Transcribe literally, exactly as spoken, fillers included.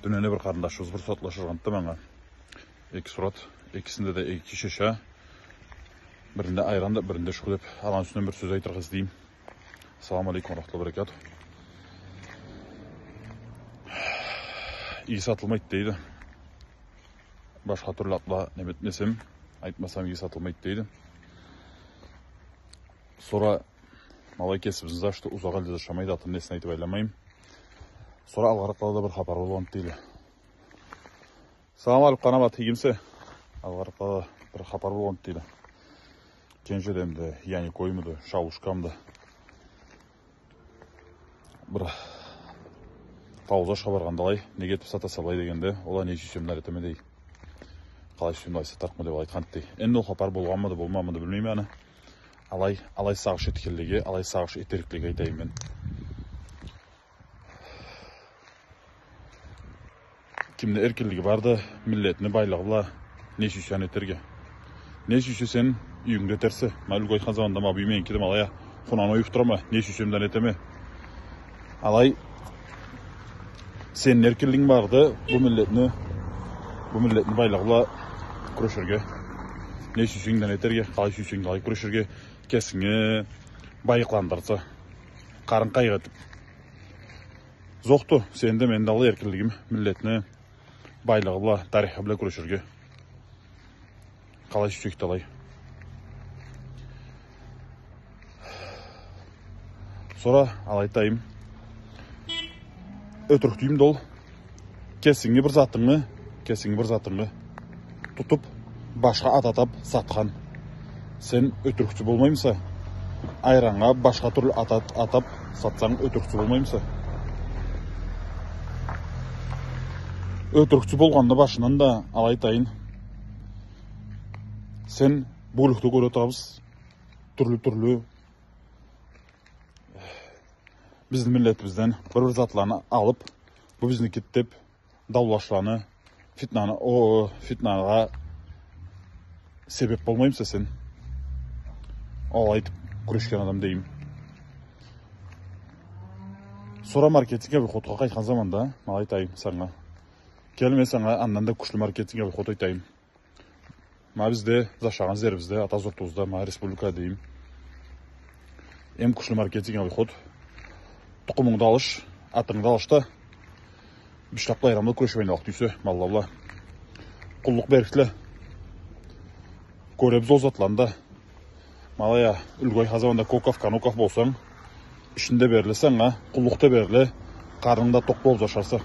Юнене бир къарындашыбыз бир сурат ашыргъанды манга. Эки сурат, экисинде да эки шиша. Биринде айран да, биринде шуку деп, аланы юсюнден бир сёз айтыргъа излейме. Ассаламу алейкум ва рахматуллахи ва баракатух. Иги сатылмайды дейди. Башха тюрлю атла неме этмесем, айтмасам, иги сатылмайды дейди. Сора ма алай кесибизни зашты узакъ элде зашамайды, атын несин айтып айланмайым. Сора алгъаракъда да бир хапар болгъанды дейле. Салам алейкум, Къанабат, игимисе? Алгъаракъда да бир хапар болгъанды дейле. Кенжедемиди, Яникоймуду, Шаушкамды. Бир таузашха баргъанда алай, неге этип сатаса алай дегенде, ол а не сюйсем да этеме дей. Къалай сюйсем да алай сатарыкъма деп алай айтханды дей. Энди ол хапар болгъанмыды, болмагъанмыды билмейме аны. Алай, алай сагъыш этгенлеге, алай сагъыш этериклеге айтайым мен. Кимни эркинлиги барды миллетни байлыгъы бла не сюйсе аны этерге. Не сюйсе сен юйюнгде этерсе. Ма юлгю айтхан заманда ма бу юй меникиди, ма алай а хунаны оюп турама, не сюйсем да аны этеме. Алай сени эркинлигинг барды бу миллетни, бу миллетни байлыгъы бла кюреширге. Не сюйсенг да аны этерге, къалай сюйсенг да алай кюреширге, кесинги байыкъландырырса. Къарынг къайгъы этип. Зокъду, сени да, мени да алай эркинлигим миллетни байлыгъы бла, тарихи бла кюреширге. Къалай сюйсек да алай. Сора алай айтайым. Ётюрюк тюйюлмю да ол. Кесинги бир затынгы, кесинги бир затынгы тутуп, башха ат атап сатхан. Сен ётюрюкчю болмаймыса? Айраннга башха тюрлю ат ат-, атап сатсанг, ётюрюкчю болмаймыса? Ётюрюкчю болгъанны башындан да алай айтайын. Сен бюгюнлюкде кёре турабыз. Тюрлю-тюрлю бизни миллетибизден бир-бир затланы алып, бу бизникиди деп, даулашланы, фитнаны, о, о, фитнагъа себеп болмаймыса сен? Алай айтып кюрешген адам дейим. Сора маркетинг обиходха къайтхан заманда, ма алай айтайым санга. Кел, мен санга андан да кючлю маркетинг обиход айтайым. Ма бизде, зашагъан зерибизде, ата зуртубузда, ма республика дейим. Эм кючлю маркетинг обиход. Тукъумунгу да алыш, атынгы да алыш да, бишлап былайрам бла кюрешмейин алыкъ тюйсе, малла бла. Къуллукъ берликди. Кёребиз ол затланы да. Ма алай а, юлгю айтхан заманда Коков, Каноков болсанг, ишинг да бериле санга, къуллукъ да бериле, къарнынг да токъ болуп зашарса.